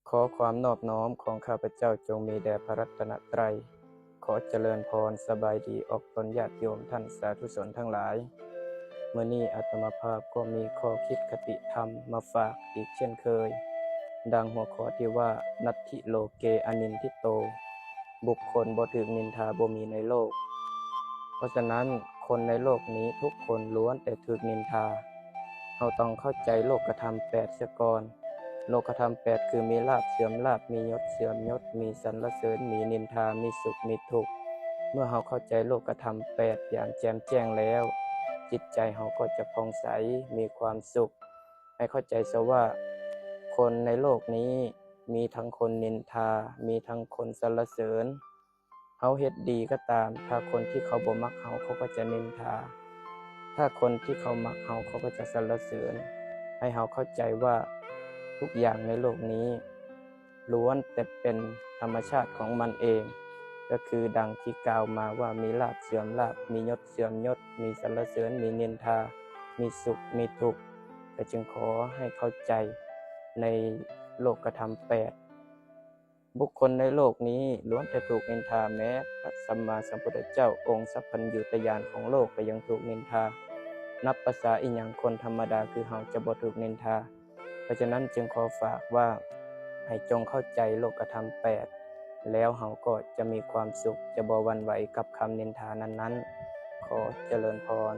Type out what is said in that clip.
ຂໍຄວາມນອບນ້ອມຂອງຂ້າພະເຈົ້າຈົ່ງມີແດ່ພະລັດຕະນະໄຕ. ຂໍຈະເລີນພອນ, ສະບາຍດີອອກຕົນຍາດໂຍມທ່ານສາທຸຊົນທັງຫຼາຍ. ມື້ນີ້ອາດຕະມາພາບກໍມີຂໍ້ຄິດຄະຕິທຳມາຝາກອີກເຊັ່ນເຄີຍ, ດັ່ງຫົວຂໍ້ທີ່ວ່າ ນັດຖິໂລເກອະນິນທິໂຕ, ບຸກຄົນບໍ່ຖືກນິນທາບໍ່ມີໃນໂລກ. ເພາະສະນັ້ນ, ຄົນໃນໂລກນີ້ທຸກຄົນລ້ວນແຕ່ຖືກນິນທາ. ເຮົາຕ້ອງເຂົ້າໃຈໂລກກະທຳແປດເສຍກ່ອນ. ໂລກກະທຳແປດຄືມີລາບເສື່ອມລາບ, ມີຍົດເສື່ອມຍົດ, ມີສັນລະເສີນ, ມີນິນທາ, ມີສຸກມີທຸກ. ເມື່ອເຮົາເຂົ້າໃຈໂລກກະທຳແປດຢ່າງແຈ່ມແຈ້ງແລ້ວ, ຈິດໃຈເຮົາກໍຈະຜ່ອງໃສ, ມີຄວາມສຸກ. ໃຫ້ເຂົ້າໃຈຊະວ່າ ຄົນໃນໂລກນີ້ມີທັງຄົນນິນທາ, ມີທັງຄົນສັນລະເສີນ. ເຮົາເຮັດດີກໍຕາມ, ຖ້າຄົນທີ່ເຂົາບໍ່ມັກເຮົາ, ເຂົາກໍຈະນິນທາ. ຖ້າຄົນທີ່ເຂົາມັກເຮົາ, ເຂົາກໍຈະສັນລະເສີນ. ໃຫ້ເຮົາເຂົ້າໃຈວ່າທຸກຢ່າງໃນໂລກນີ້ລ້ວນແຕ່ເປັນທຳມະຊາດຂອງມັນເອງ, ກໍຄືດັ່ງທີ່ກ່າວມາວ່າມີລາບເສື່ອມລາບ, ມີຍົດເສື່ອມຍົດ, ມີສັນລະເສີນ, ມີນິນທາ, ມີສຸກ, ມີທຸກ, ກໍຈຶ່ງຂໍໃຫ້ເຂົ້າໃຈໃນໂລກກະທຳແປດ. ບຸກຄົນໃນໂລກນີ້ລ້ວນແຕ່ຖືກນິນທາ, ແມ້ພະສຳມາສຳພຸດທະເຈົ້າອົງສັບພັນຍູຕະຍານຂອງໂລກກໍຍັງຖືກນິນທາ, ນັບປະສາອີ່ຫຍັງຄົນທຳມະດາຄືເຮົາຈະບໍ່ຖືກນິນທາ? ເພາະສະນັ້ນຈຶ່ງຂໍຝາກວ່າ ໃຫ້ຈົ່ງເຂົ້າໃຈໂລກກະທຳແປດ, ແລ້ວເຮົາກໍຈະມີຄວາມສຸກ, ຈະບໍ່ຫວັ່ນໄຫວກັບຄຳນິນທານັ້ນໆ. ຂໍຈະເລີນພອນ.